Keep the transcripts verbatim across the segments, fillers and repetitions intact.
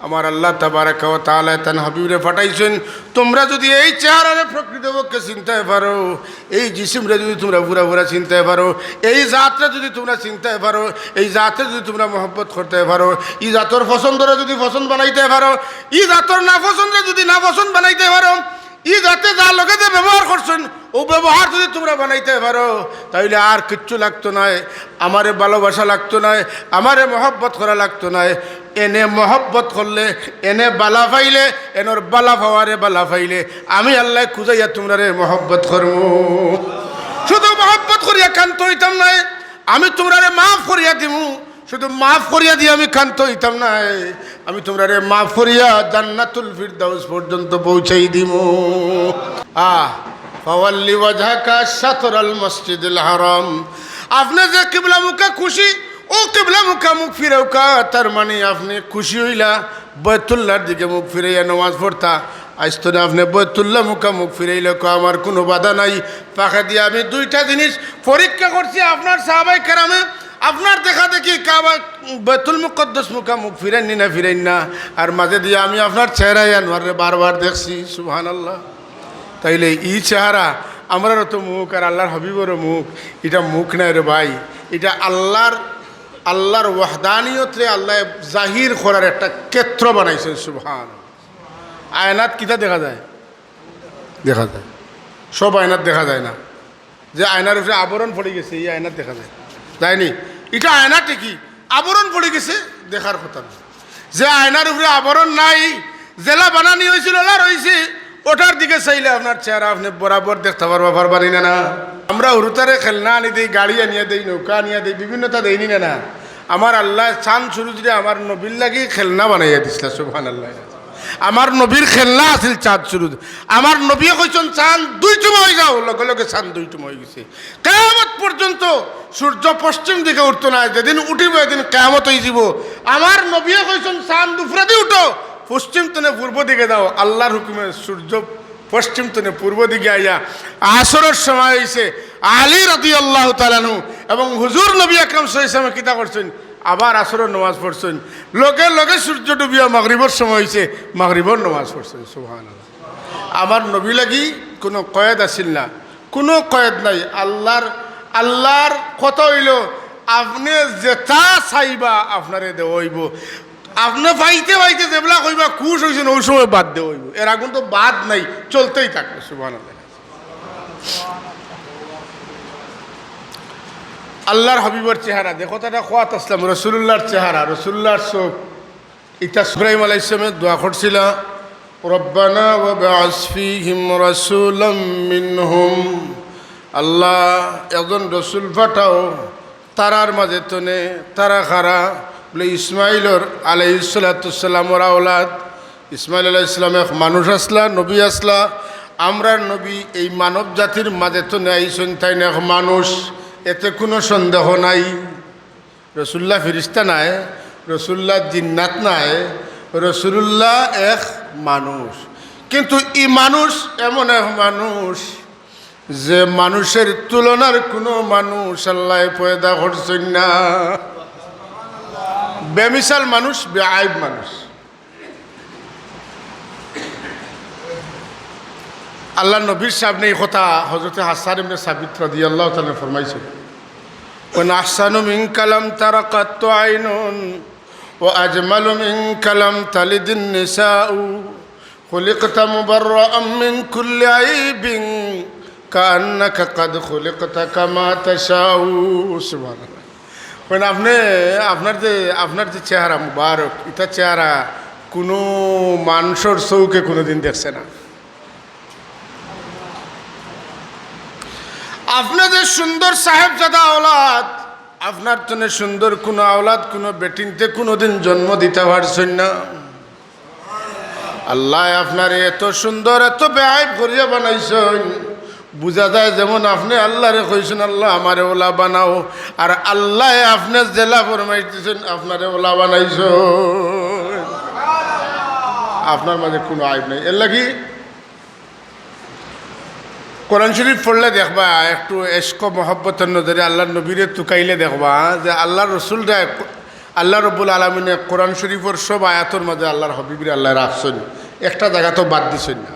আমার আল্লাহ তাবারাকা ওয়া তাআলা তান হাবিবরে পাঠাইছইন। তুমরা যুদি এই চেহারারে প্রকৃতপক্ষে চিনতায় পারো, এই জিসিমরে যুদি তুমরা পুরা পুরা চিনতায় পারো, এই জাতরে যুদি তুমরা চিনতায় পারো, এই জাতরে যুদি তুমরা মহব্বত করতায় পারো, ই জাতর পছন্দরে যুদি পছন্দ বানাইতায় পারো, ই জাতর নাপছন্দরে যুদি নাপছন্দ বানাইতায় পারো, ই জাতে যার লগে যে ব্যবহার করছইন, অউ ব্যবহার যুদি তুমরা বানাইতায় পারো, তাইলে আর কিচ্ছু লাগতো নায়। আমারে ভালোবাসা লাগতো নায়, আমারে মহব্বত করা লাগতো নায়। এনে মহব্বত করলে, এনে বালা পাইলে, এনর বালা পাওয়ারে বালা পাইলে, আমি আল্লায় খুজাইয়া তুমরারে মহব্বত করমু। শুধু মহব্বত করিয়া ক্ষান্ত অইতাম নায়, আমি তুমরারে মাফ করিয়া দিমু। শুধু মাফ করিয়া দিয়া আমি ক্ষান্ত অইতাম নায়, আমি তুমরারে মাফ করিয়া জান্নাতুল ফিরদাউস পর্যন্ত পৌঁছাই দিমু। আহ, ফাওয়াল্লি ওয়াজহাকা শাতরাল মসজিদিল হারাম। আপনে যে কিবলামুখা খুশি, অউ কিবলামুখা মুখ ফিরাউক্কা, তার মানে আপনে খুশি অইলা, বায়তুল্লাহর দিকে মুখ ফিরাইয়া নামাজ পড়তা। আইজ তনে আপনে বায়তুল্লামুখা মুখ ফিরাইলাউক্কা, আমার কুনু বাধা নাই। ফাঁকেদি আমি দুইটা জিনিস পরীক্ষা করছি আপনার সাহাবায়ে কেরামে, আপনার দেখাদেখি কাবা, বায়তুল মুকাদ্দাসমুখা মুখ ফিরাইন নি না ফিরাইন না, আর মাঝেদি আমি আপনার চেহারায় আনোয়াররে বারবার দেখছি। সুবহানাল্লাহ। তাইলে ই চেহারা, আমরারও তো মুখ আর আল্লাহর হাবিবরও মুখ, ইটা মুখ নায় রে ভাই, ইটা আল্লাহর, আল্লাহর ওয়াহদানিয়তরে আল্লায় জাহির করার একটা ক্ষেত্র বানাইছইন। সুবহান। আয়নাত কিতা দেখা যায়? দেখা যায়, সব আয়নাত দেখা যায় না। যে আয়নার উপরে আবরণ পড়ি গেছে, ই আয়নাত দেখা যায়, যায়নি? ইটা আয়না ঠিকই, আবরণ পড়ি গেছে, দেখার কথা না। যে আয়নার উপরে আবরণ নাই, যেলা বানানি অইছিল, অলা রইছে, ওটার দিকে চাইলে আপনার চেহারা আপনে বরাবর দেখতা পারবা, পারবা নি না? না, আমরা হুরুতারে খেলনা আনি দেই, গাড়ি আনিয়া দেই, নৌকা আনিয়া দেই, বিভিন্নতা দেইনি না? না, আমার আল্লায় চান সুরুজরে আমার নবীর লাগি খেলনা বানাইয়া দিছলা। সুবহানাল্লাহ। আমার নবীর খেলনা আছিল চান সুরুজ। আমার নবীয়ে কইছইন, "চান দুই টুমা অই যাও", লগে লগে চান দুই টুমা অই গেছে। কিয়ামত পর্যন্ত সূর্য পশ্চিম দিকে উঠতো নায়, যেদিন উঠিবো এদিন কিয়ামত অই যিবো। আমার নবীয়ে কইছইন, "চান উপরেদি উঠো, পশ্চিম তনে পূর্ব দিকে যাও।" আল্লাহর হুকুমে সূর্য পশ্চিম তনে পূর্ব দিকে আইয়া আসরর সময় অইছে। আলী রাদিয়াল্লাহু তাআলা আনহু এবং হুজুর নবী আকরাম সাল্লাল্লাহু আলাইহি ওয়াসাল্লামে কিতা করছইন? আবার আসরর নামাজ পড়ছইন। লগে লগে সূর্য ডুবিয়া মাগরিবর সময় অইছে, মাগরিবর নামাজ পড়ছইন। সুবহানাল্লাহ। আমার নবী লাগি কুনু কয়েদ আছিল না, কুনু কয়েদ নাই। আল্লাহর, আল্লাহর কথা অইলো, আপনে যেতা চাইবা আপনারে দেওয়া অইবো। আপনে পাইতে পাইতে যেবলা কইবা খুশ অইছইন, অউ সময় বাদ দেওয়া অইবো। এর আগুন তো বাদ নাই, চলতেই থাকবে। সুবহানাল্লাহ। আল্লাহর হাবিবর চেহারা দেখো, তারা খোয়াত আসলাম, রসুলুল্লাহর চেহারা, রসুলুল্লাহর চোখ। ইতা ইব্রাহিম আলাইহিস সালামে দোয়া করছিলা, "রব্বানা ওয়াবআস ফীহিম রাসূলাম মিনহুম।" আল্লাহ, একজন রসুল পাঠাও তারার মাঝে তনে। তারা কারা? বলে, ইসমাইলর আলাইহিস সালাতু ওয়াস সালামর আওলাদ। ইসমাইল আলাইহিস সালাম এক মানুষ আসলা, নবী আসলা। আমরার নবী এই মানব জাতির মাঝে তনে আইছইন, তাইন এক মানুষ, এতে কুনু সন্দেহ নাই। রসুল্লাহ ফিরিস্তা নায়, রসুল্লাহ জিন্নাত নায়, রসুলুল্লাহ এক মানুষ। কিন্তু ই মানুষ এমন এক মানুষ, যে মানুষের তুলনার কুনু মানুষ আল্লায় পয়দা করছইন না। বেমিসাল মানুষ, বেআইব মানুষ। আল্লাহর নবীর সামনে ই কথা হযরতে হাসান ইবনে সাবিত রাদিয়াল্লাহু তাআলা আনহু ফরমাইছইন, "ওয়া আহসানু মিনকা লাম তারা কাত্তু আইনুন, ওয়া আজমালু মিনকা লাম তালিদিন নিসাউ, খুলিকতা মুবাররাআম মিন কুল্লি আইবিন, কাআন্নাকা কাদ খুলিকতা কামা তাশাউ।" সুবহানাল্লাহ। মানে আপনে, আপনার যে, আপনার যে চেহারা মুবারক, ইতা চেহারা কুনু মানষর চউখে কুনুদিন দেখছে না। আপনে যে সুন্দর সাহেবজাদা আওলাদ, আপনার তনে সুন্দর কুনু আওলাদ কুনু বেটিন্তে কুনুদিন জন্ম দিতা পারছইন না। আল্লায় আপনারে এত সুন্দর, এত বেআইব করিয়া বানাইছইন, বুঝা যায় যেমন আপনে আল্লারে কইছইন, "আল্লাহ, আমারে অলা বানাও", আর আল্লায় আপনে যেলা ফরমাইছইন, আপনারে অলা বানাইছইন। আপনার মাঝে কুনু আইব নাই। এরলাগি কোরআন শরীফ পড়লে দেখবা, একটু এশক মহব্বতর নজরে আল্লাহর নবীরে তুকাইলে দেখবা যে আল্লাহর রসুলরা এক-, আল্লাহ রব্বুল আলামিনে কোরআন শরীফর সব আয়াতর মাঝে আল্লাহর হাবিবরে আল্লায় রাখছইন, একটা জাগাত বাদ দিছইন না।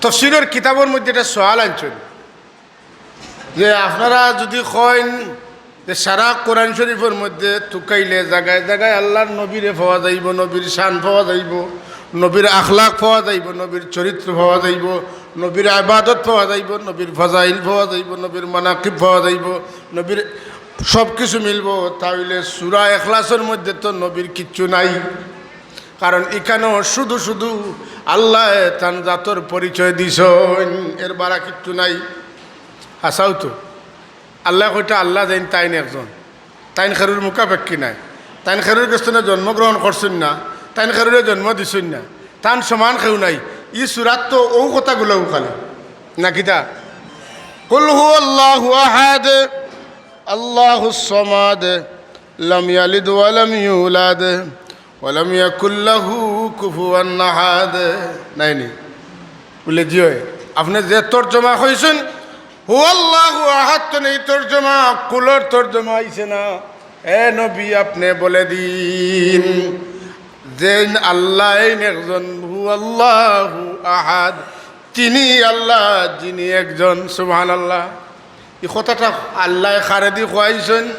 তফসিরর কিতাবর মধ্যে একটা সওয়াল আনছইন যে আপনারা যুদি কইন যে সারা কোরআন শরীফর মধ্যে তুকাইলে জাগায় জাগায় আল্লাহর নবীরে পাওয়া যাইবো, নবীর শান পাওয়া যাইবো, নবীর আখলাক পাওয়া যাইবো, নবীর চরিত্র পাওয়া যাইবো, নবীর ইবাদত পাওয়া যাইবো, নবীর ফাজাইল পাওয়া যাইবো, নবীর মানাকিব পাওয়া যাইবো, নবীর সব কিছু মিলবো, তাইলে সূরা ইখলাসর মধ্যে তো নবীর কিচ্ছু নাই। কারণ ইখানো শুধু শুধু আল্লায় তান জাতর পরিচয় দিছইন, এর বারা কিচ্ছু নাই। হাছাউ তো। আল্লায় কইতা আল্লাহ যেইন তাইন একজন, তাইন কেউর মুখাপেক্ষী নায়, তাইন কেউর গেছ থনে জন্মগ্রহণ করছইন না, তাইন কেউরে জন্ম দিছইন না, তান সমান কেউ নাই। ই সূরাত তো অউ কথাগুলাউ খালি, না কিতা? কুল হুয়াল্লাহু আহাদ, আল্লাহুস সামাদ, লাম ইয়ালিদ ওয়া লাম ইউলাদ, ওয়া লাম ইয়াকুল লাহু কুফুয়ান আহাদ। নায়নি? বুলে, জি অয়। আপনে যে তর্জমা কইছইন, হুয়াল্লাহু আহাদ, তো নেই তর্জমা, কুলর তর্জমা আইছে না। এ নবী, আপনে বলে দিন, যেইন আল্লাহ, এইন একজন, হুয়াল্লাহু আহাদ, তিনি আল্লাহ, যিনি একজন। সুবহানাল্লাহ। ই কথাটা আল্লায় কারেদি কওয়াইছইন?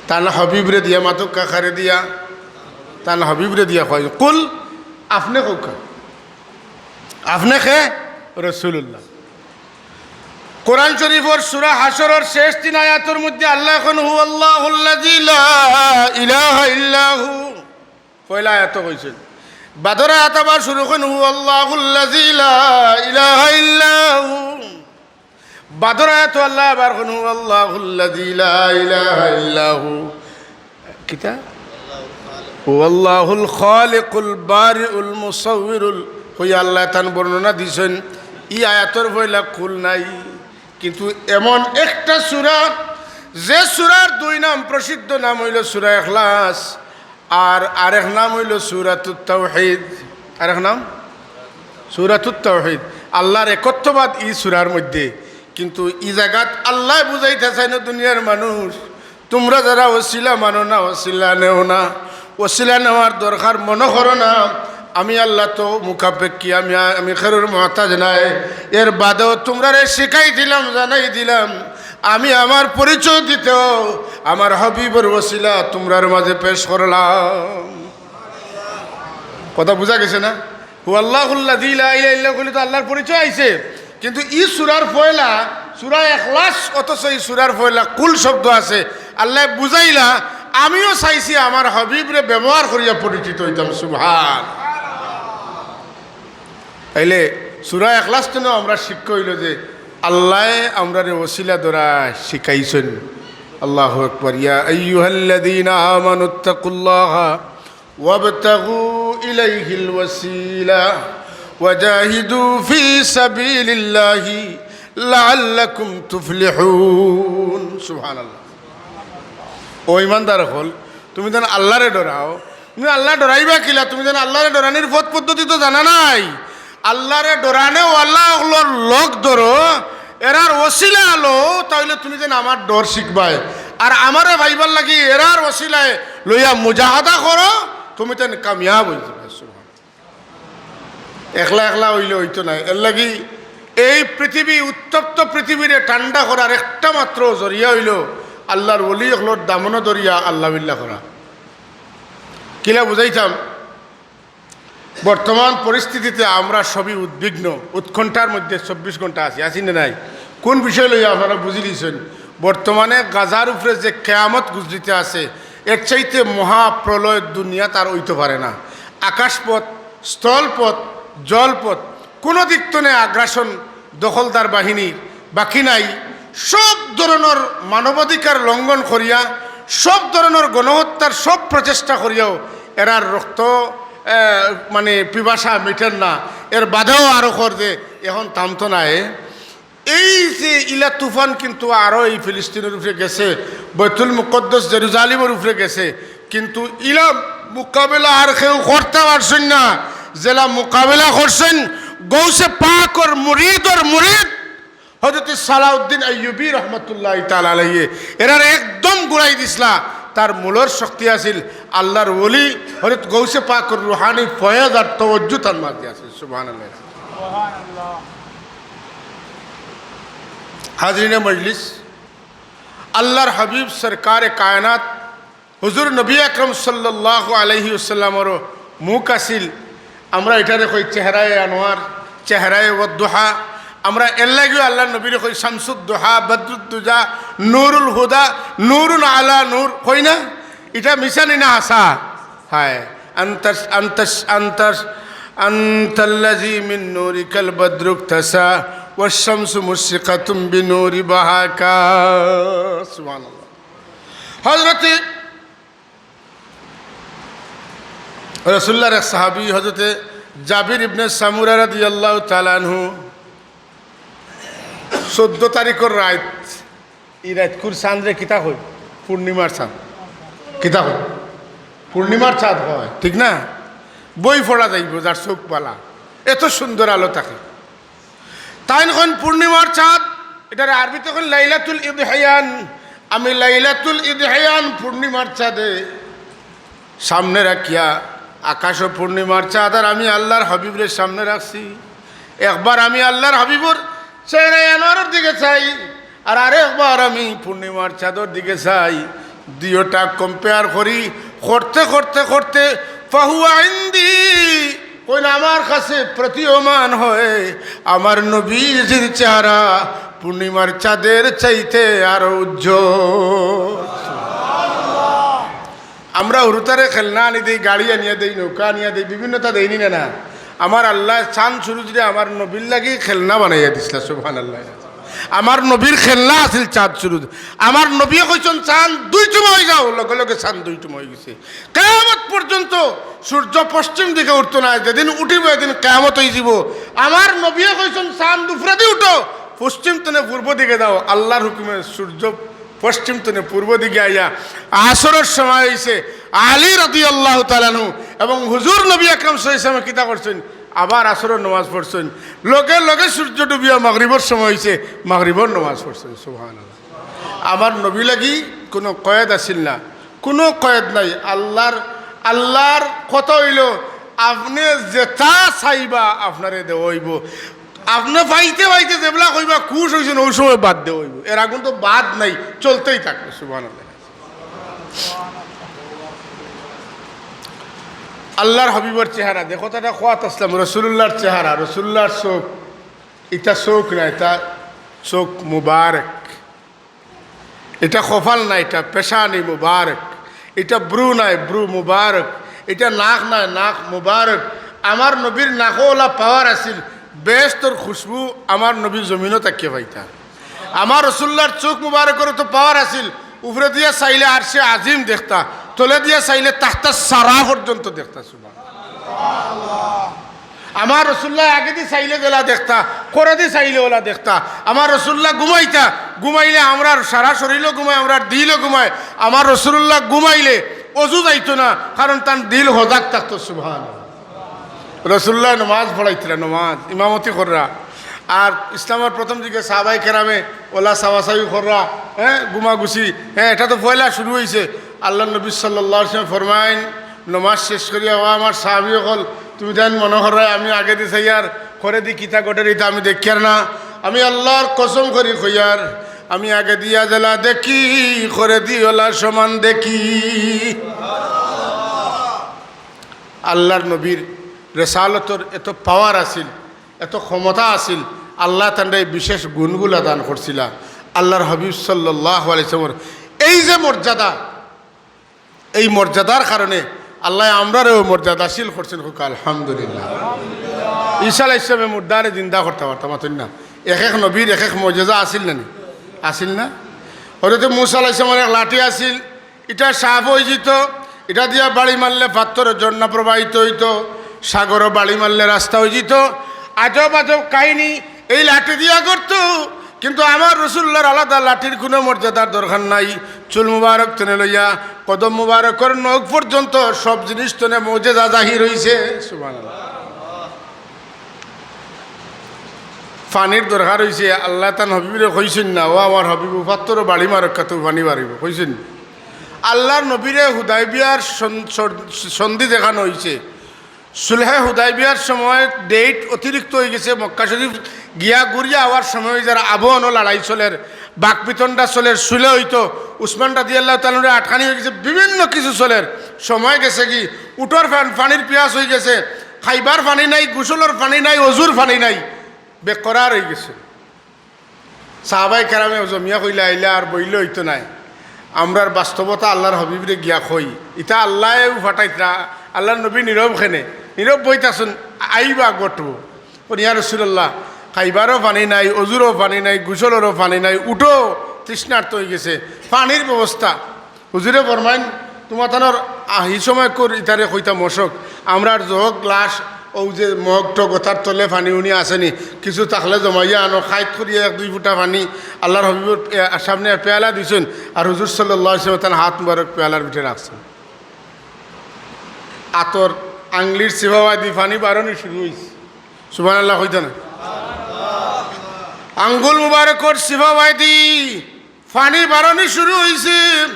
তান হাবিবরে দিয়া। মাতউক্কা কারে দিয়া? তান হাবিবরে দিয়া কওয়াইছইন। কুল, আপনে কউক্কা। আপনে কে? রাসূলুল্লাহ। কোরআন শরীফর সূরা হাশরর শেষ তিন আয়াতর মধ্যে আল্লায় কইন, "হুয়াল্লাহুল্লাযী লা ইলাহা ইল্লা হু।" পয়লা আয়াতো কইছইন। বাদর আয়াত আবার শুরু কইন, "হুয়াল্লাহুল্লাযী লা ইলাহা ইল্লা হু।" বাদর আয়াতো আল্লায় আবার কইন, "হুয়াল্লাহুল্লাযী লা ইলাহা ইল্লা হু।" কিতা? "হুয়াল্লাহুল খালিকুল বারিউল মুসাউবিরুল।" কইয়া আল্লায় তান বর্ণনা দিছইন। ই আয়াতর পয়লা কুল নাই। কিন্তু এমন একটা সূরা, যে সূরার দুই নাম, প্রসিদ্ধ নাম অইলো সূরা ইখলাস, আর আরেক নাম অইলো সূরাতুত তাওহীদ। আরেক নাম সূরাতুত তাওহীদ। আল্লাহর একত্ববাদ ই সূরার মধ্যে। কিন্তু ই জাগাত আল্লায় বুঝাইতা চাইন, দুনিয়ার মানুষ, তুমরা যারা ওসিলা মানো না, ওসিলা নেও না, ওসিলা নেওয়ার দরকার মনো করো না। আমি আল্লাহ তো মুখাপেক্ষী, আমি, আমি কেউর মহতাজ নায়। এর বাদেও তুমরারে শিখাই দিলাম, জানাই দিলাম, আমি আমার পরিচয় দিতেও আমার হাবিবর ওসিলা তুমরার মাঝে পেশ করলাম। কথা বুঝা গেছে না? "হুয়াল্লাহুল্লাযী লা ইলাহা ইল্লা হু" কইলে তো আল্লাহর পরিচয় আইছে, কিন্তু ই সূরার পয়লা, সূরা ইখলাস, অথচ ই সূরার পয়লা কুল শব্দ আছে। আল্লায় বুঝাইলা, আমিও চাইছি আমার হাবিবরে ব্যবহার করিয়া পরিচিত অইতাম। সুবহান। তাইলে সূরা ইখলাস থনে আমরা শিক্ষা অইলো যে আল্লায় আমরারে ওসিলা ধরা শিখাইছইন। আল্লাহু আকবার। ইয়া আইয়ুহাল্লাযীনা আমানুত্তাকুল্লাহা ওয়াবতাগু ইলাইহিল ওয়াসিলা ওয়াজাহিদু ফি সাবিলিল্লাহি লাআল্লাকুম তুফলিহুন। সুবহানাল্লাহ। ও ইমানদার অকল, তুমি যেন আল্লাহরে ডরাও। তুমি আল্লাহ ডরাইবা কিলা? তুমি যেন আল্লাহরে ডরানির পথ পদ্ধতি তো জানা নাই। আল্লাহরে ডরানেওয়ালা অকলর লগ ধরো, এরার ওসিলা লও, তাইলে তুমি যেন আমার ডর শিখবায়। আর আমারে পাইবার লাগি এরার ওসিলায় লইয়া মুজাহাদা করো, তুমি তেন কামিয়াব অইযিবায়। সুবহান। একলা একলা অইলে অইতো নায়। এরলাগি এই পৃথিবী, উত্তপ্ত পৃথিবীরে ঠান্ডা করার একটা মাত্র জরিয়া অইলো আল্লাহর ওলি অকলর দামনো ধরিয়া আল্লাহ বিল্লাহ করা। কিলা বুঝাইতাম? বর্তমান পরিস্থিতিতে আমরা সবই উদ্বিগ্ন, উৎকণ্ঠার মধ্যে চব্বিশ ঘন্টা আছি, আছি না নাই? কোন বিষয় লইয়া আপনারা বুঝিলিছইন? বর্তমানে গাজার উপরে যে কেয়ামত গুজরিতে আছে, এর চাইতে মহাপ্রলয় দুনিয়াত আর অইতো পারে না। আকাশপথ, স্থলপথ, জলপথ, কোনো দিক তনে আগ্রাসন দখলদার বাহিনীর বাকি নাই। সব ধরনর মানবাধিকার লঙ্ঘন করিয়া, সব ধরনর গণহত্যার সব প্রচেষ্টা করিয়াও এরার রক্ত, এ, মানে, পিপাসা মিটের না। এর বাদেও আরো কর যে এখন থামতো নায়। এই যে ইলা তুফান কিন্তু আরো এই ফিলিস্তিনর উপরে গেছে, বাইতুল মুকাদ্দাস জেরুজালিমর উপরে গেছে, কিন্তু ইলা মোকাবেলা আর কেউ করতা পারছইন না। যেলা মোকাবেলা করছইন গৌসে পাকর মুরিদর মুরিদ হযরত সালাউদ্দিন আইয়ুবী রহমতুল্লাহি তাআলা আলাইহি, এরারে একদম গুড়াই দিছলা। তার মূলর শক্তি আছিল আল্লাহর ওলি হযরত গৌসে পাকর রুহানি ফয়েজ আর তওয়াজ্জু তার মাঝে আছিল। সুবহানাল্লাহ। হাজিরিনে মজলিস, আল্লাহর হাবিব সরকারে কায়নাত হুজুর নবী আকরাম সাল্লাল্লাহু আলাইহি ওয়াসাল্লামর মুখ আছিল। আমরা ইটারে কই চেহারায়ে আনোয়ার, চেহারায়ে ওয়াদ্দুহা। আমরা এর লাগিও আল্লাহর নবীরে কই শামসুদ্দুহা, বদরুদ্দুজা, নুরুল হুদা, নুরুন আলা নূর, কই না? ইটা মিছা নি না হাছা? হায়। আন্তাস, আন্তাস, আন্তাস, আন্তাল্লাযী মিন নূরিকাল বাদরু ইকতাসা, ওয়াশ শামসু মুশরিকাতুম বিনূরি বাহাকা। সুবহানাল্লাহ। হযরতে রাসূলুল্লাহর এক সাহাবী হযরতে জাবির ইবনে সামুরা রাদিয়াল্লাহু তাআলা আনহু চৌদ্দ তারিখর রাইত, ই রাইতকুর চান্দরে কিতা কয়? পূর্ণিমার চাঁদ। কিতা কয়? পূর্ণিমার চাঁদ কয়, ঠিক না? বই পড়া যাইবো যার চউখ বালা, এত সুন্দর আলো থাকে। তাইন কইন পূর্ণিমার চাঁদ, ইটারে আরবিতে কইন লাইলাতুল ইদহিয়ান। আমি লাইলাতুল ইদহিয়ান পূর্ণিমার চাঁদে সামনে রাখিয়া, আকাশো পূর্ণিমার চাঁদ আর আমি আল্লাহর হাবিবরে সামনে রাখছি। একবার আমি আল্লাহর হাবিবর চেহারায়ে আনোয়ারর দিকে চাই, আর আরেকবার আমি পূর্ণিমার চাঁদর দিকে চাই। দুইওটা compare করি, করতে, করতে, করতে, ফাহুয়া ইনদি, কইন আমার কাছে প্রতীয়মান হয় আমার নবীজির চেহারা পূর্ণিমার চাঁদের চাইতে আরো উজ্জ্বল। আমরা হুরুতারে খেলনা আনি দেই, গাড়ি আনিয়া দেই, নৌকা আনিয়া দেই, বিভিন্নতা দেই নি না, না? আমার আল্লায় চান্দ সুরুজরে আমার নবীর লাগি খেলনা বানাইয়া দিছলা, সুবহানাল্লাহ। আমার নবীর খেলনা আছিল চান্দ সুরুজ। আমার নবীয়ে কইছইন, "চান্দ দুই টুমা অই যাও", লগে লগে চান্দ দুই টুমা অই গেছে। কিয়ামত পর্যন্ত সূর্য পশ্চিম দিকে উঠতো না, যেদিন উঠিবো এদিন কিয়ামত অই যিবো। আমার নবীয়ে কইছইন, "চান্দ উপরেদি উঠো", পশ্চিম তনে পূর্ব দিকে যাও। আল্লাহর হুকুমে সূর্য পশ্চিম তনে পূর্ব দিকে আইয়া আসরর সময় অইছে। আলী রাদিয়াল্লাহু তাআলা আনহু এবং হুজুর নবী আকরাম সাল্লাল্লাহু আলাইহি ওয়াসাল্লামে কিতা করছইন? আবার আসরর নামাজ পড়ছইন। লগে লগে সূর্য ডুবিয়া মাগরিবর সময় অইছে, মাগরিবর নামাজ পড়ছইন। সুবহানাল্লাহ। আমার নবী লাগি কুনু কয়েদ আছিল না, কুনু কয়েদ নাই। আল্লাহর, আল্লাহর কথা অইলো, "আপনে যেতা চাইবা আপনারে দেওয়া অইবো।" আপনে পাইতে পাইতে যেবলা কইবা খুশ অইছইন, অউ সময় বাদ দেওয়া অইবো, এর আগুন তো বাদ নাই, চলতেই থাকবে। সুবহানাল্লাহ। আল্লাহর হাবিবর চেহারা দেখো, তারা খোয়াত আসলাম, রসুলুল্লাহর চেহারা, রসুলুল্লাহর চউখ, ইটা চউখ না, ইটা চউখ মুবারক। ইটা কপাল না, ইটা পেশানি মুবারক। ইটা ভ্রু নায়, ভ্রু মুবারক। ইটা নাক নায়, নাক মুবারক। আমার নবীর নাকো অলা power আছিল, বেহেস্তর খুশবু আমার নবী জমিনো থাকিয়া পাইতা। আমার রসুলুল্লাহর চউখ মুবারকর তো power আছিল, উপরে দিয়া চাইলে আরশে আজিম দেখতা, তলে দিয়া চাইলে তাখতা সারা পর্যন্ত দেখতা। সুবহান। আমার রসুলুল্লায় আগেদি চাইলে যেলা দেখতা, করেদি চাইলে অলা দেখতা। আমার রসুলুল্লাহ ঘুমাইতা, ঘুমাইলে আমরার সারা শরীরও ঘুমায়, আমরার দিলও ঘুমায়। আমার রসুলুল্লাহ ঘুমাইলে অজু যাইতো না, কারণ তান দিল হজাগ থাকতো। সুবহান। রসুলুল্লায় নমাজ পড়াইতরা, নমাজ ইমামতি কররা। আর ইসলামর প্রথম দিকে সাহাবায়ে কেরামে অলা চাওয়াচাওয়ি কররা, হ্যাঁ, ঘুমাঘুষি, হ্যাঁ, ইটা তো পয়লা শুরু অইছে। আল্লাহর নবী সাল্লাল্লাহু আলাইহি ওয়াসাল্লাম ফরমাইন, নমাজ শেষ করিয়া, "ও আমার সাহাবী অকল, তুমি তাইন মনো কররায় আমি আগেদি চাইয়ার, করেদি কিতা ঘটের ইতা আমি দেখিয়ার না। আমি আল্লাহর কসম করি কইয়ার, আমি আগেদিয়া যেলা দেখি, করেদি অলা সমান দেখি।" আল্লাহর নবীর রেসালতর এত power আছিল, এত ক্ষমতা আছিল, আল্লায় তানরে এই বিশেষ গুণগুলা দান করছিলা। আল্লাহর হাবিব সাল্লাল্লাহু আলাইহি ওয়াসাল্লামর এই যে মর্যাদা, এই মর্যাদার কারণে আল্লায় আমরারেও মর্যাদাশীল করছইন, কউক্কা আলহামদুলিল্লাহ। ঈসা আলাইহিস সালামে মুর্দারে জিন্দা করতা পারতা, মাতইন না? এক এক নবীর এক এক মর্যাদা আছিল না নি? আছিল না? হযরতে মুসা আলাইহিস সালামর এক লাঠি আছিল, ইটা সাফ অইযিতো, ইটা দিয়া বাড়ি মারলে পাত্থরর ঝর্ণা প্রবাহিত অইতো, সাগরো বাড়ি মারলে রাস্তা অইযিতো। আজব আজব কাহিনী। এই লাঠি দিয়া করতো, কিন্তু আমার রসুলুল্লাহর আলাদা লাঠির কুনু মর্যাদার দরকার নাই। চুল মুবারক তনে লইয়া কদম মুবারকর নখ পর্যন্ত সব জিনিস তনে মজেজা জাহির অইছে। সুবহানাল্লাহ। পানির দরকার অইছে, আল্লায় তান হাবিবরে কইছইন না, "ও আমার হাবিব, পাত্থরো বাড়ি মারউক্কা, তুফানি বাড়িবো", কইছইন? আল্লাহর নবীরে হুদাইবিয়ার সন-, সর-, সন্ধি যেখান অইছে, সুলহে হুদাইবিয়ার সময় ডেট অতিরিক্ত অইগেছে, মক্কা শরীফ গিয়া ঘুরিয়া আওয়ার সময় যারা আবহনও লড়াই চলের, বাকবিতণ্ডা চলের, সুলে অইতো, উসমান রাদিয়াল্লাহু তাআলা আনহুরে আটকানি অইগেছে, বিভিন্ন কিছু চলের, সময় গেছেগি, উটর ফান-, পানির পিয়াস অইগেছে, খাইবার পানি নাই, গোসলর পানি নাই, অজুর পানি নাই, বেকরার অইগেছে। সাহাবায়ে কেরামে জমিয়া কইলা, "আইলা আর বইলে অইতো নায়, আমরার বাস্তবতা আল্লাহর হাবিবরে গিয়া কই, ইতা আল্লায়উ ফাটাইতরা, আল্লাহর নবী নীরব কেনে, নীরব বইতাছইন, আইবা ঘটবো।" কইন, "ইয়া রাসূলুল্লাহ, খাইবারও পানি নাই, অজুরও পানি নাই, গোসলরও পানি নাই, উটও তৃষ্ণার্ত অইগেছে, পানির ব্যবস্থা।" হুজুরে ফরমাইন, "তুমাতানর আহি সময় কর ইতারে কইতা মশক, আমরার জগ গ্লাস, অউ যে মগ টগ অতার তলে পানি উনি আছে নি, কিছু থাকলে জমাইয়া আনো, খাইত করিয়া এক দুই ফুটা পানি আল্লাহর হাবিবর, এ, সামনে পেয়ালা দিছইন, আর হুজুর সাল্লাল্লাহু আলাইহি ওয়াসাল্লাম তান হাত মুবারক পেয়ালার ভিতরে রাখছইন।" আতর আঙ্গুলির চিপাবায়দি পানি বারনি শুরু অইছে। সুবহানাল্লাহ কইতা না? আঙ্গুল মুবারকর চিপাবায়দি পানি বারনি শুরু অইছে।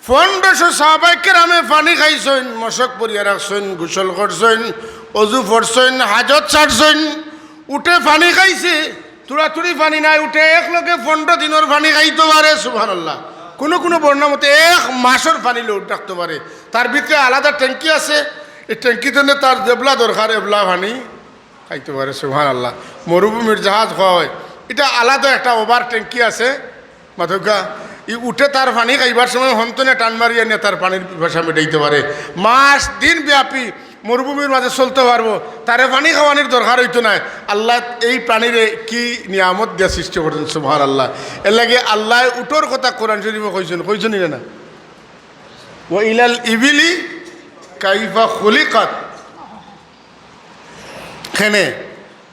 পনেরোশো সাহাবায়ে কেরামে পানি খাইছইন, মশক পরিয়া রাখছইন, গোসল করছইন, অজু পড়ছইন, হাজত ছাড়ছইন, উটে পানি খাইছে, তুড়াতুড়ি পানি নাই, উটে এক লগে পনেরো দিনর পানি খাইতো পারে, সুবহানাল্লাহ। কুনু কুনু বর্ণনা মতে এক মাসর পানি load রাখতো পারে। তার ভিতরে আলাদা ট্যাঙ্কি আছে, এই ট্যাঙ্কি তনে তার যেবলা দরকার এবলা পানি খাইতো পারে, সুবহানাল্লাহ। মরুভূমির জাহাজ কওয়া অয়, ইটা আলাদা একটা over ট্যাঙ্কি আছে। মাতউক্কা, ই উটে তার পানি খাইবার সময় হনতনে টান মারিয়া নিয়া তার পানির পিপাসা মেটাইতো পারে। মাস দিন ব্যাপী মরুভূমির মাঝে চলতো পারবো, তারে পানি খাওয়ানির দরকার অইতো নায়। আল্লায় এই প্রাণীরে কি নিয়ামত দিয়া সৃষ্টি করছইন, সুবহানাল্লাহ। এরলাগি আল্লায় উটর কথা কোরআন শরীফো কইছইন, কইছইন নি না? "ওয়া ইলাল ইবিলি কাইফা খুলিকাত।" কেনে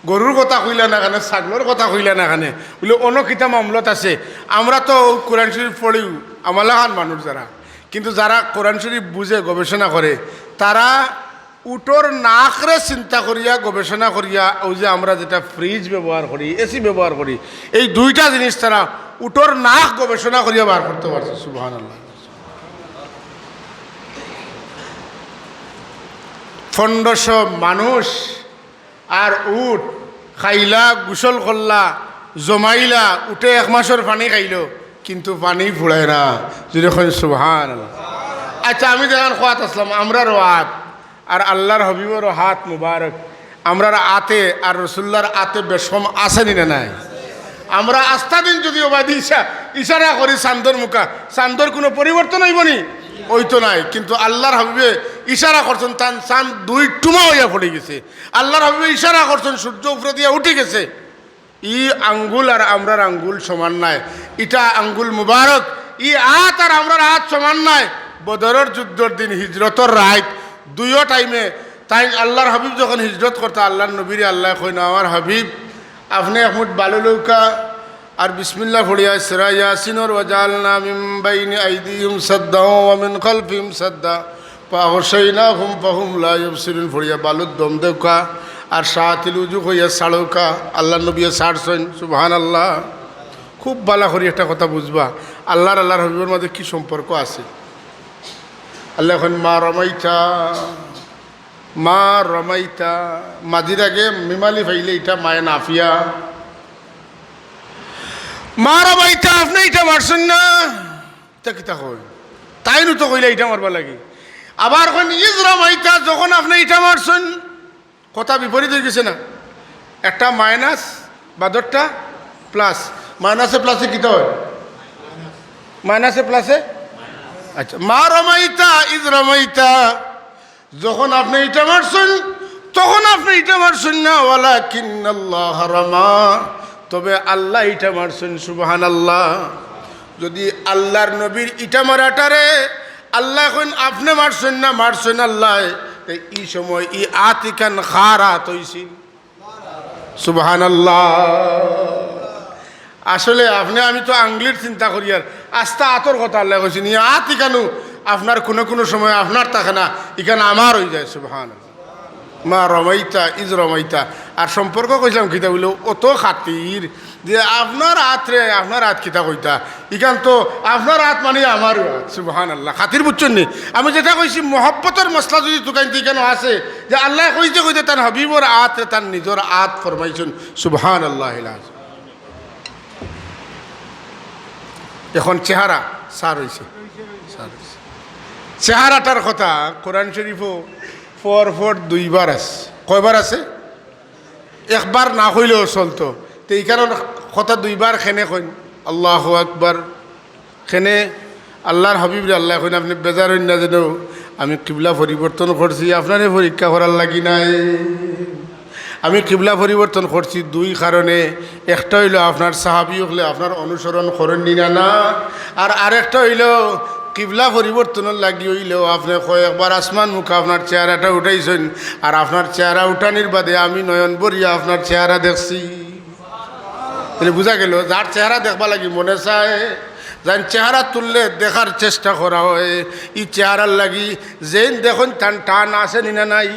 গরুর কথা কইলা না কেনে, ছাগলর কথা কইলা না কেনে? বুলে, অন্য কিতা মামলত আছে। আমরা তো কোরআন শরীফ পড়িউ, আমলাখান মানুষ যারা, কিন্তু যারা কোরআন শরীফ বুঝে, গবেষণা করে, তারা উটর নাকরে চিন্তা করিয়া, গবেষণা করিয়া, অউ যে আমরা যেটা ফ্রিজ ব্যবহার করি, এসি ব্যবহার করি, এই দুইটা জিনিস তারা উটর নাক গবেষণা করিয়া বার করতো পারছে। সুবহানাল্লাহ। পনেরোশো মানুষ আর উট খাইলা, গোসল করলা, জমাইলা, উটে এক মাসর পানি খাইলো, কিন্তু পানি ফুরায় না। জোরে কইন সুবহানাল্লাহ। আচ্ছা, আমি যেখান কওয়াত আছলাম, আমরারও আত আর আল্লাহর হাবিবরও আত মুবারক, আমরার আতে আর রাসুলুল্লাহর আতে বেশকম আছে নি না নাই? আমরা আস্তা দিন যুদি অবায়দি ইশা-, ইশারা করি চান্দর মুখা, চান্দর কুনু পরিবর্তন অইবো নি? অইতো নায়। কিন্তু আল্লাহর হাবিবে ইশারা করছইন, তান চান্দ দুই টুমা অইয়া পড়ি গেছে। আল্লাহর হাবিবে ইশারা করছইন, সূর্য উপরেদিয়া উঠি গেছে। ই আঙ্গুল আর আমরার আঙ্গুল সমান নায়, ইটা আঙ্গুল মুবারক। ই আত আর আমরার আত সমান নায়। বদরর যুদ্ধর দিন, হিজরতর রাইত, দুইও টাইমে তাইন আল্লাহর হাবিব যখন হিজরত করতা, আল্লাহর নবীরে আল্লায় কইন, "আমার হাবিব, আপনে এক মুঠ বালু লউক্কা আর বিসমিল্লাহ পড়িয়া সুরা ইয়াসিনর, ওয়াজাআলনা মিন বাইনি আইদিহিম সাদ্দা ওয়া মিন খালফিহিম সাদ্দা।" ফাগশাইনাহুম ফাহুম লা ইউবসিরুন পড়িয়া বালুত দম দেউক্কা আর শাআতিল উজু কইয়া ছাড়উক্কা। আল্লাহর নবীয়ে ছাড়ছইন, সুবহানাল্লাহ। খুব ভালা করি একটা কথা বুঝবা, আল্লাহর, আল্লাহর হাবিবর মাঝে কি সম্পর্ক আছে। আল্লায় কইন, "মা রমাইতা, মা রমাইতা।" মাঝির আগে মিমালি পাইলে ইটা মায়ে নাফিয়া। "মা রমাইতা, আপনে ইটা মারছইন না।" ইতা কিতা কয়? তাইনও তো কইলা ইটা মারবার লাগি। আবার কইন, "ইজ রমাইতা, যখন আপনে ইটা মারছইন।" কথা বিপরীত অইগেছে না? একটা মাইনাস, বাদরটা প্লাস। মাইনাসে প্লাসে কিতা অয়? মাইনাসে প্লাসে? আচ্ছা, "মা রমাইতা ইজ রমাইতা।" যখন আপনে ইটা মারছইন, তখন আপনে ইটা মারছইন না, "ওয়ালাকিন্নাল্লাহা রামা।" তবে আল্লায় ইটা মারছইন, সুবহানাল্লাহ। যুদি আল্লাহর নবীর ইটা মারাটারে আল্লায় কইন, "আপনে মারছইন না, মারছইন আল্লায়," তে ই সময় ই আত ইখান কার আত অইছিল? সুবহানাল্লাহ। আসলে আপনে আমি তো আঙ্গুলির চিন্তা করি, আর আস্তা আতর কথা আল্লায় কইছইন, ই আত ইখানউ আপনার কুনু কুনু সময় আপনার থাকে না, ইখান আমার অইযায়। সুবহানাল্লাহ। "মা রমাইতা ইজ রমাইতা।" আর সম্পর্ক কইছিলাম কিতা, অইলো অত খাতির যে আপনার আতরে, আপনার আত কিতা কইতা, ইখান তো আপনার আত মানে আমারও আত। সুবহানাল্লাহ, খাতির বুঝছইন নি? আমি যেটা কইছি, মহব্বতর মসলা যদি তুকাইন তো ইখানো আছে যে আল্লায় কইতে কইতে তান হাবিবর আতরে তান নিজর আত ফরমাইছইন। সুবহানাল্লাহ। এখন চেহারা সার অইছে, সার অইছে। চেহারাটার কথা কোরআন শরীফো পর পর দুইবার আছে। কয়বার আছে? একবার না কইলেও চলতো। তে ইখানো কথা দুইবার কেনে কইন, আল্লাহু আকবার। কেনে আল্লাহর হাবিবরে আল্লায় কইন, আপনে বেজার অইন না যেন, আমি কিবলা পরিবর্তন করছি আপনারে পরীক্ষা করার লাগি নায়। আমি কিবলা পরিবর্তন করছি দুই কারণে। একটা অইলো আপনার সাহাবী অকলে আপনার অনুসরণ করইন নি না, না। আর আরেকটা অইলো কিবলা পরিবর্তনর লাগি অইলো আপনে কয়েকবার আসমান মুখা আপনার চেহারাটা উঠাইছইন, আর আপনার চেহারা উঠানির বাদে আমি নয়ন ভরিয়া আপনার চেহারা দেখছি। তাইলে বুঝা গেল, যার চেহারা দেখবার লাগি মনে চায়, যার চেহারা তুললে দেখার চেষ্টা করা হয়, ই চেহারার লাগি যেইন দেখইন তান টান আছে নি না নাই?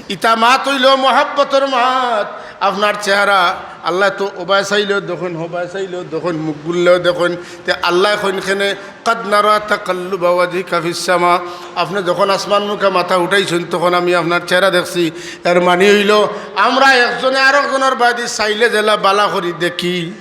ইতা মাত অইলো মহব্বতর মাত। আপনার চেহারা আল্লায় তো ওবায় চাইলেও দেখইন, হবায় চাইলেও দেখইন, মুখ গুললেও দেখইন। তে আল্লায় কইন কেনে, "কাদ নারা তাকাল্লুবা ওয়াজহিকা ফিস সামা।" আপনে যখন আসমান মুখা মাথা উঠাইছইন, তখন আমি আপনার চেহারা দেখছি। এর মানি অইলো, আমরা একজনে আরকজনর বায়দি চাইলে যেলা বালা করি দেখি।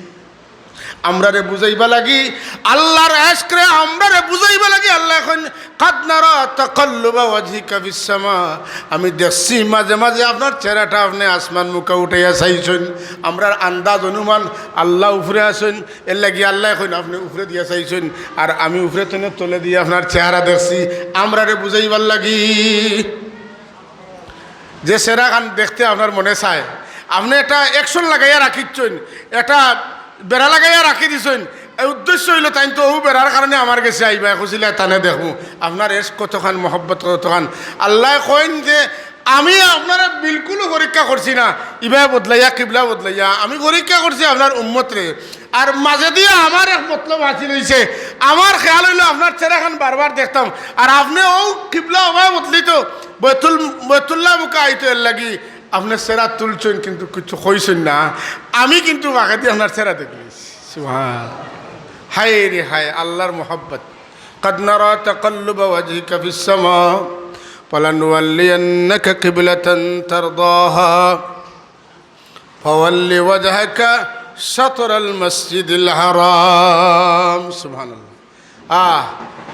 আমরারে বুঝাইবার লাগি, আল্লাহর এশকরে আমরারে বুঝাইবার লাগি আল্লায় কইন, "কাদ নারা তাকাল্লুবা ওয়াজহিকা ফিস সামা।" আমি দেখছি মাঝে মাঝে আপনার চেহারাটা আপনে আসমান মুখা উঠাইয়া চাইছইন। আমরার আন্দাজ অনুমান আল্লাহ উপরে আছইন, এর লাগি আল্লায় কইন আপনে উপরে দিয়া চাইছইন, আর আমি উপরে তনে তলে দিয়া আপনার চেহারা দেখছি। আমরারে বুঝাইবার লাগি যে চেহারাখান দেখতে আপনার মনে চায়, আপনে একটা action লাগাইয়া রাখিছইন, একটা বেড়া লাগাইয়া রাখি দিছইন। এই উদ্দেশ্য অইলো তাইন তো অউ বেড়ার কারণে আমার গেছে আইবা, খুশিলে তানে দেখমু। আপনার এশক কতখান, মহব্বত কতখান। আল্লায় কইন যে আমি আপনারে বিলকুল পরীক্ষা করছি না, ইবায় বদলাইয়া, কিবলা বদলাইয়া, আমি পরীক্ষা করছি আপনার উম্মতরে। আর মাঝে দিয়া আমার এক মতলব হাসিল অইছে, আমার খেয়াল অইলো আপনার চেহারাখান বারবার দেখতাম, আর আপনে অউ কিবলা ওবায় বদলিত, বয়তুল, বয়তুল্লাহ মুখা আইতো, এর লাগি আপনে চেহারা তুলছইন কিন্তু কিচ্ছু কইছইন না, আমি কিন্তু বাগেদি আপনার চেহারা দেখলিছি। সুবহান। হায় রে হায়, আল্লাহর মহব্বত। কাদ নারা তাকাল্লুবা ওয়াজহিকা ফিস সামা, ফালানুওয়াল্লিয়ান্নাকা কিবলাতান তারদাহা, ফাওয়াল্লি ওয়াজহাকা শাতরাল মসজিদিল হারাম। সুবহানাল্লাহ। আহ,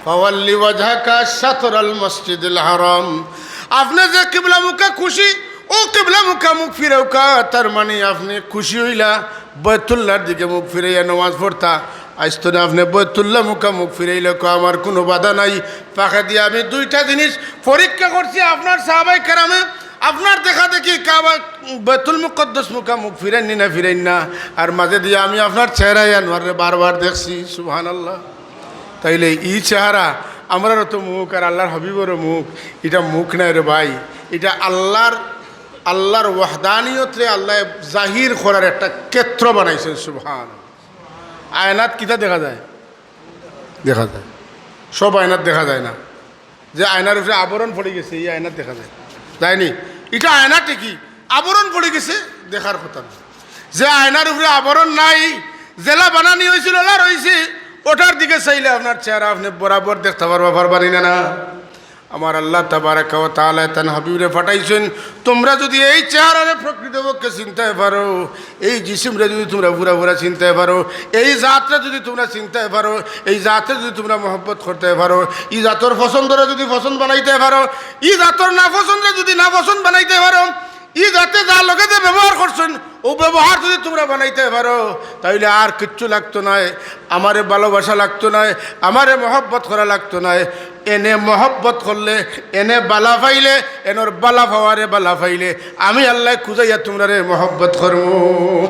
ফাওয়াল্লি ওয়াজহাকা শাতরাল মসজিদিল হারাম। আপনে যে কিবলা মুখা খুশি, অউ কিবলা মুখা মুখ ফিরাউক্কা, তার মানি আপনে খুশি অইলা, বয়তুল্লাহর দিকে মুখ ফিরাইয়া নামাজ পড়তা। আইজ তনে আপনে বয়তুল্লাহ মুখা মুখ ফিরাইলে কো আমার কুনু বাধা নাই। ফাঁকেদি আমি দুইটা জিনিস পরীক্ষা করছি, আপনার সাহাবায়ে কেরামে আপনার দেখা দেখি কাবা, বয়তুল মুকাদ্দাস মুখা মুখ ফিরাইন নি না ফিরাইন না, আর মাঝে দিয়া আমি আপনার চেহারায় আনোয়াররে বারবার দেখছি। সুবহানাল্লাহ। তাইলে ই চেহারা, আমরারও তো মুখ আর আল্লাহর হাবিবরও মুখ, ইটা মুখ নায় রে ভাই, ইটা আল্লাহর, আল্লাহর ওয়াহদানিয়তরে আল্লায় জাহির করার একটা ক্ষেত্র বানাইছইন। সুবহান। আয়নাত কিতা দেখা যায়? দেখা যায়। সব আয়নাত দেখা যায় না। যে আয়নার উপরে আবরণ পড়ি গেছে, ই আয়নাত দেখা যায়। যায়নি? ইটা আয়না ঠিকই, আবরণ পড়ি গেছে, দেখার কথা না। যে আয়নার উপরে আবরণ নাই, যেলা বানানি অইছিল, অলা রইছে, ওটার দিকে চাইলে আপনার চেহারা আপনে বরাবর দেখতা পারবা, পারবা নি না, না? আমার আল্লাহ তাবারাকা ওয়া তাআলায় তান হাবিবরে পাঠাইছইন, তুমরা যুদি এই চেহারারে প্রকৃতপক্ষে চিনতায় পারো, এই জিসিমরে যুদি তুমরা পুরা পুরা চিনতায় পারো, এই জাতরে যুদি তুমরা চিনতায় পারো, এই জাতরে যুদি তুমরা মহব্বত করতায় পারো, ই জাতর পছন্দরে যুদি পছন্দ বানাইতায় পারো, ই জাতর নাপছন্দরে যুদি নাপছন্দ বানাইতায় পারো, ই জাতে যার লগে যে ব্যবহার করছইন, অউ ব্যবহার যুদি তুমরা বানাইতায় পারো, তাইলে আর কিচ্ছু লাগতো নায়। আমারে ভালোবাসা লাগতো নায়, আমারে মহব্বত করা লাগতো নায়। এনে মহব্বত করলে, এনে বালা পাইলে, এনর বালা পাওয়ারে বালা পাইলে, আমি আল্লায় খুজাইয়া তুমরারে মহব্বত করমু।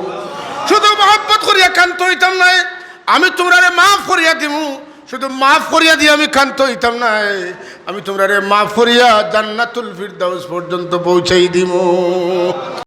শুধু মহব্বত করিয়া ক্ষান্ত অইতাম নায়, আমি তুমরারে মাফ করিয়া দিমু। শুধু মাফ করিয়া দিয়া আমি ক্ষান্ত অইতাম নায়, আমি তুমরারে মাফ করিয়া জান্নাতুল ফিরদাউস পর্যন্ত পৌঁছাই দিমু।